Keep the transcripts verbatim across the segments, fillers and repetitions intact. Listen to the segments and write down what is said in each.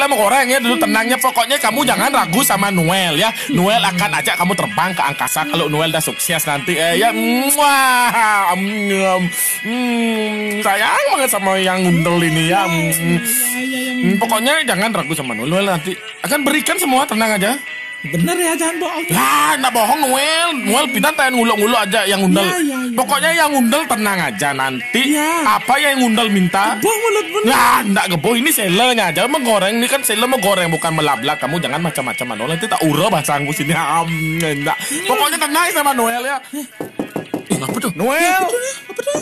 Mau goreng ya dulu tenangnya. Pokoknya kamu jangan ragu sama Noel ya. Noel akan ajak kamu terbang ke angkasa kalau Noel udah sukses nanti. Eh, ya, muah. Hmm, sayang banget sama yang ngundel ini ya. Hmm, pokoknya jangan ragu sama Noel. Noel nanti akan berikan semua, tenang aja. Bener ya, jangan bohong. Ya, ndak bohong Noel. Noel pindah tayan nguluk-nguluk aja yang ngundel. Ya, ya, ya. Pokoknya yang ngundel tenang aja nanti. Ya. Apa yang ngundel minta? Bohong mulut bener. Ya, ndak geboh, ini selenya aja menggoreng. Ini kan sele menggoreng, bukan melablak. Kamu jangan macam-macam Noel. Nanti tak ura bahasa aku sini. Am, ndak. Pokoknya tenang sama Noel ya. Eh, apa tuh? Noel. Apa tuh?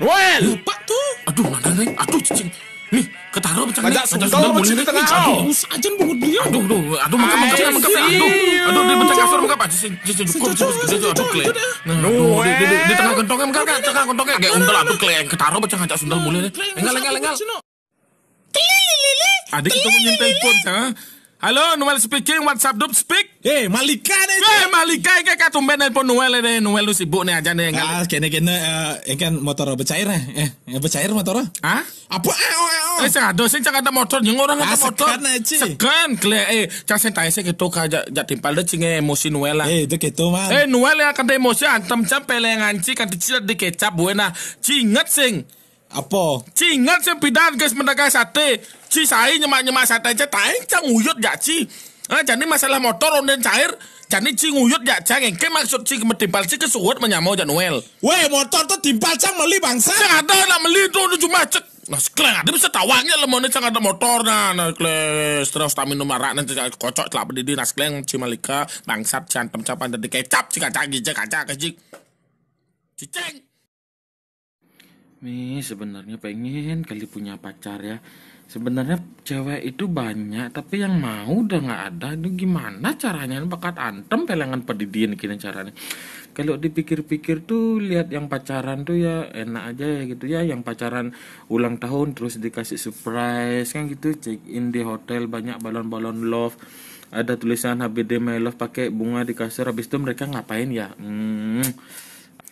Noel. Lupa tuh. Aduh, mana nih? Aduh, cicing. Nih, ketaro pecah nih. Ngajak sundel sundel boleh nih. Aduh, aduh, aduh, mengkap, mengkap, mengkap. Aduh, aduh, dia pecah kasur, mengkap. Aduh, sing, sing, sing, cukup, cukup, cukup, cukup, cukup. Nah, aduh, di, di, di, di tengah gentongnya, mengkap, mengkap, tengah gentongnya. Kayak undel, aduh, kleng. Ketaro pecah ngajak sundel boleh nih. Enggak, enggak, enggak. Ada kita mau nyentel pun, ha? Halo, Noel speaking, WhatsApp dup speak. Eh, Malika nih. Eh, Malika, kayak tumben nelpon Noel nih. Noel lu sibuk nih aja nih. Ah, kene-kene, eh, kan motor becair, eh. Eh, becair motor. Hah? Apa? Eh, oh, eh, oh. Eh, sing ada, sing cak ada motor, yang orang ada motor. Segan aja. Segan, kle, eh, cak sing tae sing gitu aja, jak timpal deh, cing emosi Noel lah. Eh, itu gitu, man. Eh, Noel ya, kan emosi, antem cak pelengan, cing, kan dicilak dikecap, buena. Cinget, sing. Apa? Cinget sing pidan, guys, mendagang sate. Ci sai nyemak-nyemak sate aja, tae cang uyut jak ci. Ah, jadi masalah motor onden cair, jadi ci nguyut jak cang, engke maksud ci metimpal ci kesuwet menyamau jak Noel. Weh, motor tuh timpal cang meli bangsa. Sing ada nak meli tuh, tuh cuma cek. Nah, sekleng ada bisa tawangnya lemone cang ada motor nah, nah kles terus tak minum arak nanti kocok telak berdidi nah sekleng ci malika bangsat cantem capan jadi kecap ci kaca gijek kaca kejik. Cicing. Nih, sebenarnya pengen kali punya pacar ya. Sebenarnya cewek itu banyak, tapi yang mau udah nggak ada. Itu gimana caranya? Ini bakat antem pelengan pedidian gini caranya. Kalau dipikir-pikir tuh, lihat yang pacaran tuh ya enak aja ya gitu ya. Yang pacaran ulang tahun terus dikasih surprise kan gitu. Check in di hotel banyak balon-balon love. Ada tulisan H B D my love pakai bunga di kasur. Habis itu mereka ngapain ya? Hmm.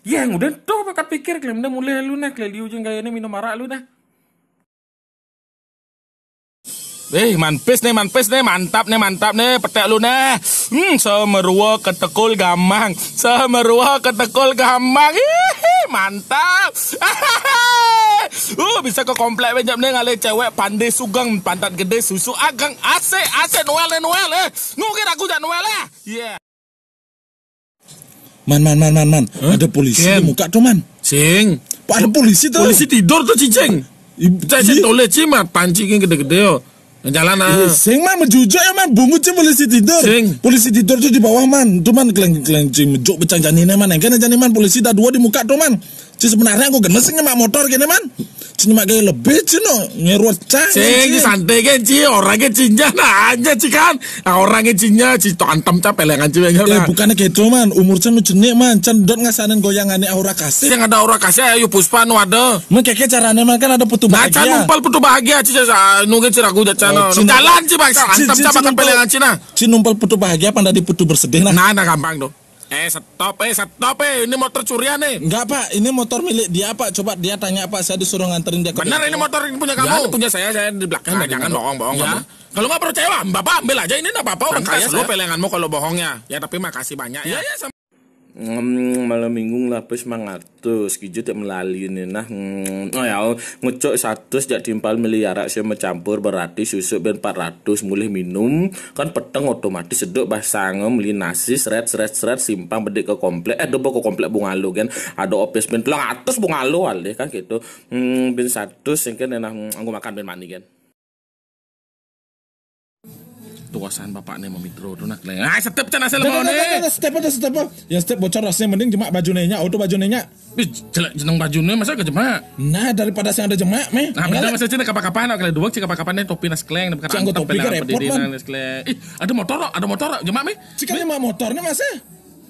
Ya, yang udah tuh bakat pikir, klem dah mulai lu nah, kleliu jeung gayane minum arak lu nah. Eh, manpis nih, manpis nih, mantap nih, mantap nih, petek lu nih. Hmm, semerua ketekul gamang, semerua ketekul gamang. Ih, mantap. Uh, bisa ke komplek benjam nih ngalih cewek pande sugeng, pantat gede, susu ageng, asik, asik Noel nih, Noel eh. Ngukir aku jak Noel eh. Iya. Man, man, man, man, man. Hah? Ada polisi Ken. Di muka tuh, man. Sing. Pak, ada polisi tuh. Polisi tidur tuh, cicing. Ib-, cicing iya. Tole ci matan cicing gede-gede yo. Jalan ah. Iya, sing, man, menjujuk ya, man. Bungut ci polisi tidur. Sing. Polisi tidur tuh di bawah, man. Tuh, man, keleng-keleng ci mejuk becang janine, man. Engkene jani, man, polisi dah dua di muka tuh, man. Ci sebenarnya aku gemes sing nyemak motor kene, man. Ci nyemak gaya lebih, ci no. Ngeruat cang. Sing, ci santai kan, ci. Orang ke cinya nah aja, ci kan. Nah, orang ke cinya, ci to antem cap pelengan ci. Eh, bukannya gitu, man. Umur can lu cenik, man. Can dot ngasanin goyangane aura kasih. Sing ada aura kasih, ayo Puspa nu ada. Men keke carane, man, kan ada putu bahagia. Nah, can numpal putu bahagia, ci. Nunggu ci ragu jacan. Oh, jalan ci, bangsa. Antem cap makan pelengan ci nah. Ci numpal putu bahagia, apa dari putu bersedih nah. Nah, nah gampang tuh. Eh, stop, eh, stop, eh. Ini motor curian, eh. Enggak, Pak. Ini motor milik dia, Pak. Coba dia tanya, Pak. Saya disuruh nganterin dia ke bengkel. Benar, ini motor ini punya kamu? Ya, punya saya, saya di belakang. Nah, jangan bohong-bohong kamu. Kalau nggak percaya, Bapak ambil aja. Ini nggak apa-apa, orang kaya saya. Pangkas lo pelenganmu kalau bohong ya. Ya, tapi makasih banyak ya. Ya, ya, sama. Hmm, malam minggu ngelapis mangatus, kijut tak melali ini nah. Hmm, oh ya, ngecok satus jak timpal meli arak sing mencampur berarti susuk ben empat ratus mulih minum. Kan peteng otomatis seduk bah sange meli nasi seret seret seret simpang bedik ke komplek eh debo ke komplek Bungalo kan ada opis ben telung atus Bungalo alih kan gitu. Hmm, ben satus sing kan nah hmm, anggo makan ben mani kan. Tuasan bapakne mamitro tu nak leng. Ah, setep can asal mau ne. Step ada step. Ya step bocor rasanya mending jemak baju nenya, auto baju nenya. Ih, jelek jeneng bajune masa ke jemak. Nah, daripada sing ada jemak meh. Nah, beda masa cina kapan-kapan nak kalian dua cina kapan-kapan ne topi nas kleng bukan. Cang topi ke repot man. Ih, ada motor, ada motor jemak meh. Cika jemak motor ne masa?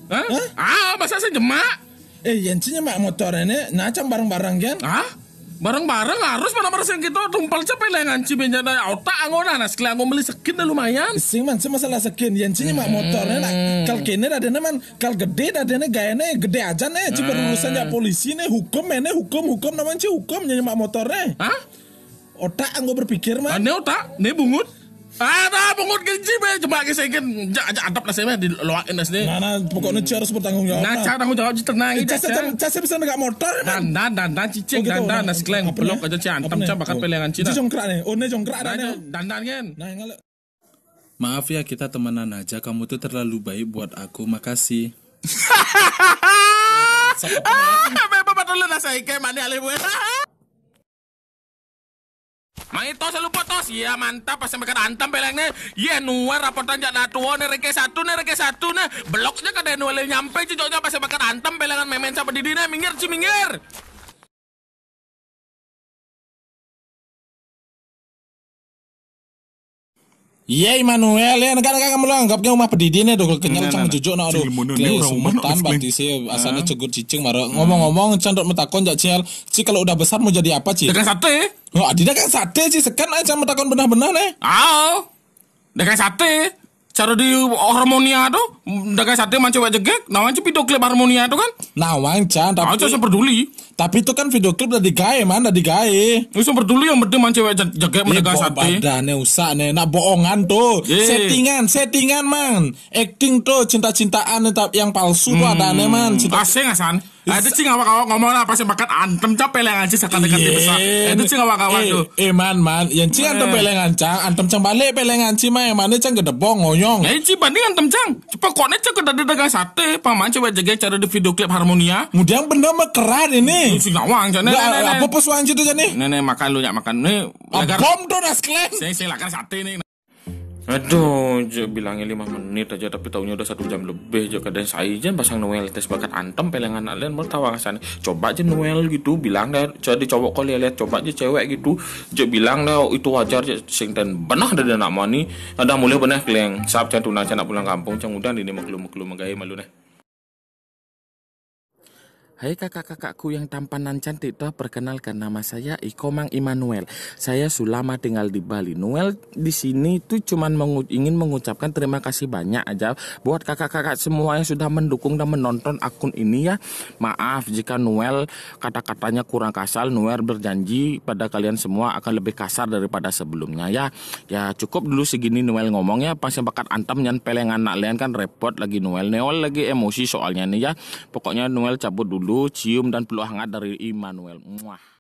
Hah? Ah, masa sing jemak? Eh, yang cina mak motor ini, nah cang bareng-bareng kan? Hah? Bareng-bareng harus mana bareng sing kita tumpal cepet lengan ci benjana otak anggo nah, nah sekali anggo meli sekin dah lumayan. Sing man, sing masalah sekin, yang cina mak motor ini, nah, kal kene dah dene man, kal gede dah dene gaya ne, gede aja ne, ci berurusan ya polisi ne, hukum ne, hukum, hukum namanya ci hukum nyanyi mak motor ne. Hah? Otak anggo berpikir man. Ane otak, ne bungut. Ada pungut gaji be, coba ke saya kan jak jak adap lah saya di luar ini sini. Nah, nah, pokoknya Ci harus bertanggung jawab. Nah, cara tanggung jawab tenang aja. Case bisa negak motor. Dandan, dandan cicing, dandan nah sekeleng blok aja Ci antem Ci bakat pelengan Ci. Jongkrak nih, oh ini jongkrak nih. Dandan kan. Nah, ngalek. Maaf ya, kita temenan aja. Kamu tuh terlalu baik buat aku. Makasih. Memang betul lah saya kayak mana alih buat. Main tos lupa tos. Iya, mantap, pas sampai kan antem pelengnya. Iya, nuar rapotan jak datuo nih, reke satu nih, reke satu nih. Belok aja kada nuar nyampe cicoknya pas sampai kan antem pelengan memen sampai di dine, minggir Ci, minggir. Iya, Immanuel, ya, negara kamu lo anggapnya rumah pedidi nih, dong kenyal cang jujuk no, aduh. Kle sumetan berarti sih asalnya cegut cicing mara. Ngomong-ngomong, cang dok metakon jak Cial, Ci kalau udah besar mau jadi apa Ci? Dagang sate. Oh, adi dagang sate Ci, sekan aja metakon benah-benah nih. Aw, dagang sate. Cara di Harmonia tuh, dagang sate mancing wek jegek, nawang Ci video klip Harmonia tuh kan? Nawang Ci, tapi Aja saya peduli. Tapi itu kan video klip udah digawe, man, udah digawe. Wis peduli yang penting mancing wek jegek menegang sate. Badane usah nih, nak bohongan tuh. Settingan, settingan, man. Acting tuh, cinta-cintaan yang palsu tuh ada nih, man. Cinta Asing asan. Ada Ci ngawak-ngawak ngomong apa sih bakat antem Ci pelengan Ci sakit-sakit besar. Ada Ci ngawak-ngawak tuh. Eh, man, man, yang Ci antem pelengan cang, antem cang balik pelengan Ci, man, mana cang gedebong ngoyong. Ya Ci banding antem cang. Pokoknya Ci kada ada dagang sate, paman coba jaga cara di video klip Harmonia. Kemudian bener mekerat ini. Sing nawang cang. Apa pesuan Ci tuh jadi? Nenek makan lu nyak makan nih. Bom tuh das kalian. Saya saya lakan sate nih. Aduh, je bilangnya lima menit aja tapi taunya udah satu jam lebih je. Kadang saya jan pasang Noel tes bakat antem pelengan anak lain mau tawa sana. Coba je Noel gitu bilang deh, jadi cowok kau lihat coba je cewek gitu. Je bilang deh itu wajar je sing ten benah dari anak mani. Ada mulai benah keleng. Sap cang tunang cang nak pulang kampung cang udah ini maklum-maklum magawe malu nih. Hai kakak-kakakku yang tampan dan cantik toh, perkenalkan nama saya Iko Mang Immanuel. Saya selama tinggal di Bali. Noel di sini tuh cuman mengu- ingin mengucapkan terima kasih banyak aja buat kakak-kakak semua yang sudah mendukung dan menonton akun ini ya. Maaf jika Noel kata-katanya kurang kasar, Noel berjanji pada kalian semua akan lebih kasar daripada sebelumnya ya. Ya cukup dulu segini Noel ngomong ya, pas bakat antem nyan pelengan nak lian kan repot lagi Noel. Noel lagi emosi soalnya nih ya. Pokoknya Noel cabut dulu, cium dan peluk hangat dari Immanuel. Muah.